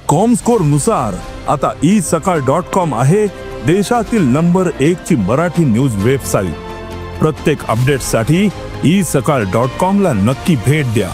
Comscore नुसार आता E सकाळ डॉट कॉम आहे देशातील नंबर एक ची मराठी न्यूज वेबसाईट. प्रत्येक अपडेटसाठी ई सकाळ डॉट कॉम ला नक्की भेट द्या.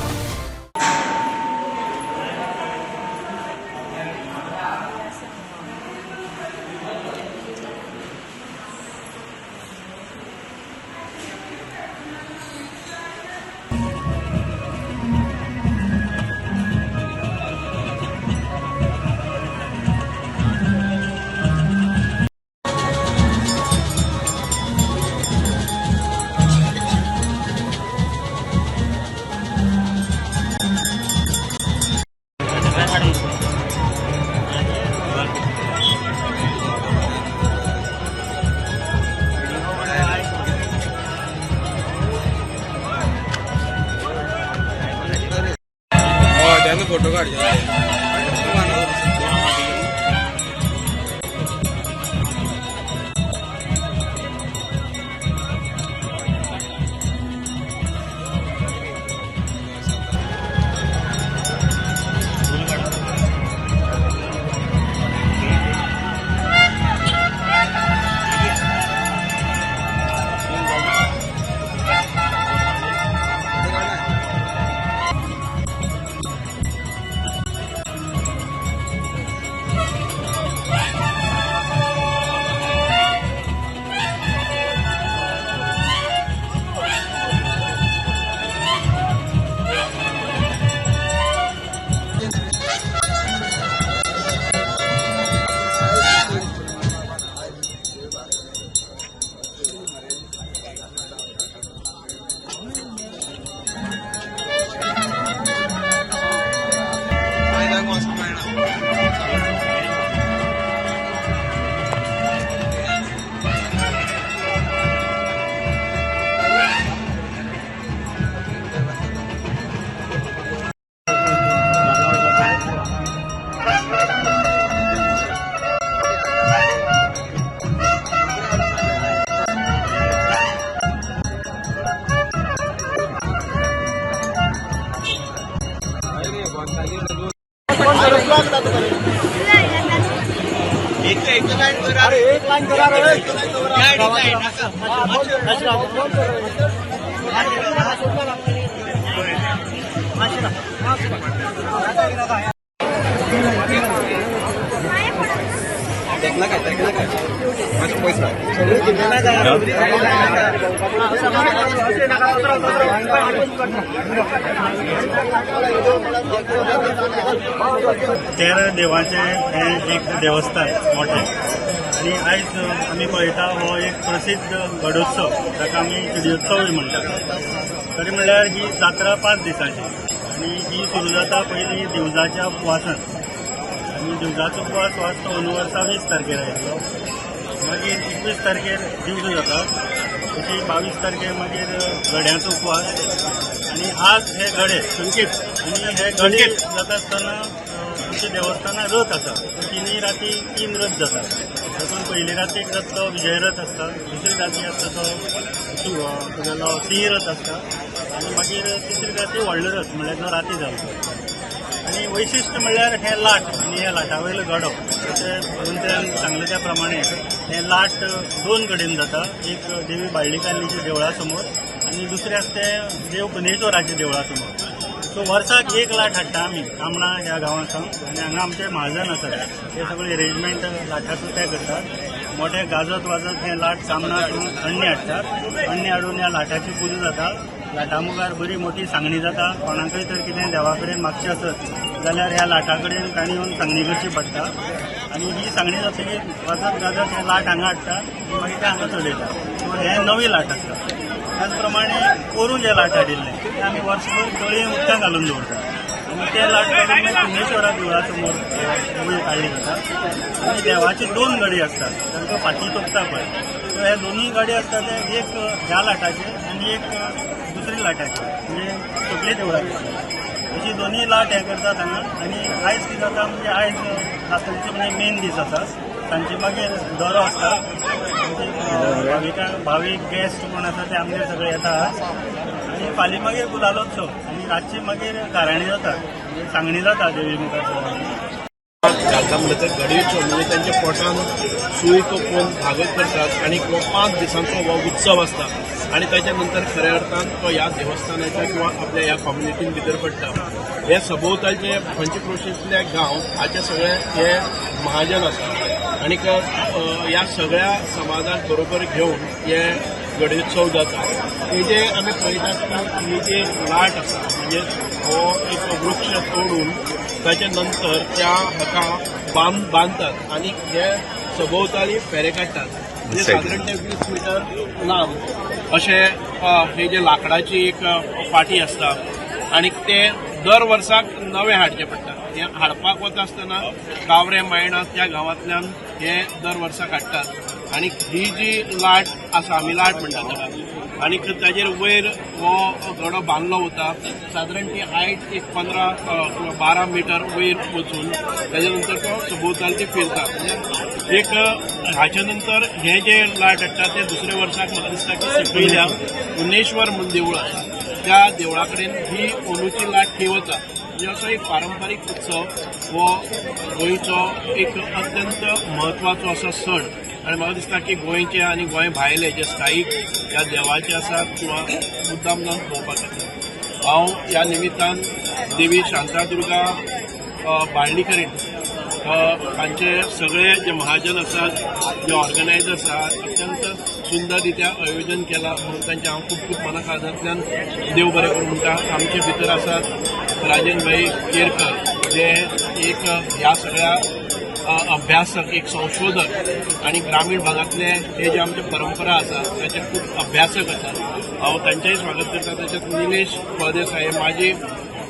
हय, तेन्ना फोटो काडचे. 13 देवाचें हें एक देवस्थान मोठें आनी आयज आमी पळयता हो एक प्रसिद्ध गडोत्सव, ताका आमी चिडयोत्सवूय म्हणटात. खरें म्हणल्यार ही जात्रा 5 दिसांची आनी ही सुरू जाता पयलीं दिवजाच्या उपवासान आनी दिवजाचो उपवास हो आसता अंदू वर्सा 20 तारखेर आयिल्लो. मागीर 21 तारखेर दिवजो जाता, तशी 22 तारखेर मागीर गड्यांचो उपवास आनी आज हे गडे संकेत आनी हे गडे जाता आसतना आमच्या देवस्थानार रथ आसा. तिनूय राती 3 रथ जाता. तातूंत पयली रातीक रथ तो विजय रथ आसता, दुसरी राती आसता तो तुगेलो सिंह रथ आसता आनी मागीर तिसरी राती व्हडलो रथ म्हणल्यार जो राती जालो. आनी वैशिश्ट म्हणल्यार हें लाट आनी ह्या लाटा वयलो गडो, जशें मंत्र्यान सांगलें त्या प्रमाणे हें लाट 2 कडेन जाता. एक देवी बाळ्ळीकान्नीच्या देवळा समोर आनी दुसरें आसा तें देव पुनेश्वराच्या देवळा समोर. सो वर्साक एक लाट हाडटा आमी कामणा ह्या गांवांत सावन आनी हांगा आमचे म्हाजन आसात, ते सगळे एरेंजमेंट लाटाचो ते करतात. मोठे गाजत वाजत हें लाट कामणा अण्णी हाडटात. अण्णी हाडून ह्या लाटाची पुजा जाता. लाटा मुखार बरी मोठी सांगणी जाता. कोणाकय तर कितें देवा कडेन मागचें आसत जाल्यार ह्या लाटा कडेन तांणी येवन सांगणी करची पडटा आनी ही सांगणी जातकीर वाजत गाजत हें लाट हांगा हाडटा, मागीर तें हांगा चलयता. सो हें नवी लाट आसता. त्याच प्रमाणे पोरूं जें लाट हाडिल्लें तें आमी वर्सभर तळयेन उदकां घालून दवरता आनी तें लाट काडून मागीर पुनेश्वरा देवळा समोर वयर काडली जाता. आनी देवाची 2 गडी आसतात, तांकां फाटी तोपता पळय. सो हे दोनूय गाडी आसता ते एक ह्या लाटाचे आनी एक दुसरी लाटाचे, म्हणजे सगळे देवळाचे. अशी दोनूय लाट हें करतात हांगा. आनी आयज कितें जाता म्हणजे आयज जात्रेचो म्हणजे मेन दीस आसा. तांचे मागीर दरो आसता, म्हणजे भावीक गेस्ट कोण आसा ते आमगेर सगळे येता आनी फाल्यां मागीर गुलालोत्सव आनी रातची मागीर गाराणी जाता, म्हणजे सांगणी जाता देवी मुखार. घालता म्हणल्यार गडयोत्सव म्हणजे तांच्या पोटान सूय तोपून भागत करतात आनी हो 5 दिसांचो हो उत्सव आसता आनी ताच्या नंतर खऱ्या अर्थान तो ह्या देवस्थानाच्या किंवा आपल्या ह्या कम्युनिटीन भितर पडटा. हे सभोवतालचे पंचक्रोशींतले गांव हाचे सगळे हे महाजन आसा आनी ह्या सगळ्या समाजाक बरोबर घेवन हे गडयोत्सव जाता. हे जे आमी पळयतात की ही जी लाट आसा म्हणजे हो एक वृक्ष तोडून ताच्या नंतर त्या हाका बांदतात आनी हे सभोवताली फेरे काडटात. म्हणजे सादारण ते 20 मिटर लांब अशे हे जे लाकडाची एक पाटी आसता आनी ते दर वर्साक नवे हाडचे पडटा. हे हाडपाक वता आसतना कावरे मायणा त्या गांवांतल्यान हे दर वर्साक हाडटात आनी ही जी लाट आसा आमी लाट म्हणटात ताका आनी ताजेर वयर हो गडो बांदलो वता. सादारण ती हायट एक 15 किंवा 12 मिटर वयर वचून ताजे नंतर तो सभोवताली फिरता. म्हणजे एक हाच्या नंतर हे जे लाट हाडटा ते दुसऱ्या वर्साक म्हाका दिसता की सकयल्या पुण्येश्वर म्हूण देवूळ आसा त्या देवळा कडेन ही अंदूची लाट थंय वता. म्हणजे असो एक पारंपारीक उत्सव हो गोंयचो एक अत्यंत म्हत्वाचो असो सण आनी म्हाका दिसता की गोंयचे आनी गोंय भायले जे स्थायीक ह्या देवाचे आसात किंवा मुद्दाम जावन पळोवपाक येता. हांव ह्या निमित्तान देवी शांतादुर्गा बाळ्ळीकरीण हांचे सगळे जे महाजन आसात, जे ऑर्गनायजर्स आसात, अत्यंत सुंदर रित्या आयोजन केलां म्हणून तांचें हांव खूब खूब मनाकाळजांतल्यान देव बरें करूं म्हणटा. आमचे भितर आसात राजन भाई केरकर जे एक ह्या सगळ्या अभ्यासक, एक संशोधक आनी ग्रामीण भागांतले हे जे आमचे परंपरा आसा ताचे खूब अभ्यासक आसात. हांव तांचेंय स्वागत करता. तशेंच निलेश फळदेसाय माजी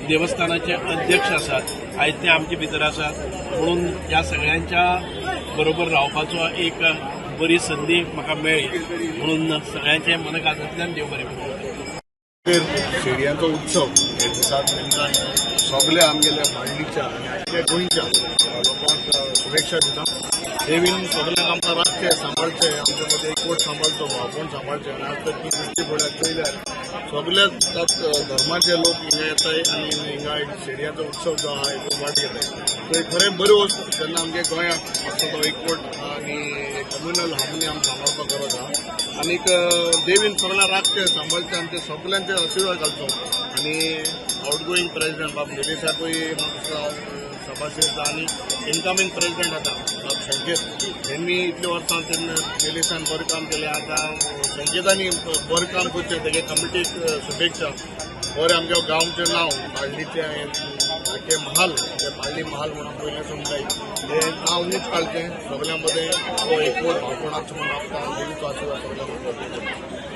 देवस्थानाचे अध्यक्ष आसात, आयज ते आमचे भितर आसात म्हणून ह्या सगळ्यांच्या बरोबर रावपाचो एक बरी संदी म्हाका मेळ्ळी म्हणून सगळ्यांचे मनकाळजांतल्यान देव बरें करूं. शेडयांचो उत्सव हे दिसाक निमतान सगळे आमगेल्या मांडलीच्या आनी आख्या गोंयच्या लोकांक शुभेच्छा दिता. देवीन सगळ्यांक आमकां राखचें, सांबाळचें, आमचे मदीं एकवट सांबाळचो, भावपण सांबाळचें. आनी आज तर ती दिश्टी पडल्यार चोयल्यार सगळ्या धर्माचे लोक हिंगा येताय आनी हिंगा एक शेडयांचो उत्सव जो आहा हेतून वाट घेताय. सो एक खरें बरी वस्त जेन्ना आमगे गोंयांत आसता तो एकवट आनी कम्युनल हार्मनी आमी सांबाळपाक गरज आहा. आनीक देवीन सगळ्यांक राखचें, सांबाळचें, आमचे सगळ्यांचे आशिर्वाद घालचो. आनी आउटगोईंग प्रेसिडेंट बाब निलेशाकूय म्हाका शाबाशी दिता आनी इनकमींग प्रेसिडेंट आसा बाब संकेत, हेंनी इतले वर्सां तेन्ना निलेशान बरें काम केलें, आतां संकेतांनी बरें काम करचें, तेगे कमिटीक शुभेच्छा. बरें आमच्या गांवचें नांव बाळ्ळीचें आख्खें महाल, ते बाळ्ळी महाल म्हणून पयलें समजाय, हें नांव उंच काडचें, सगळ्यां मदें एकवट भावपणाचो म्हूण आसता. देवीचो आशिर्वाद सगळ्यां.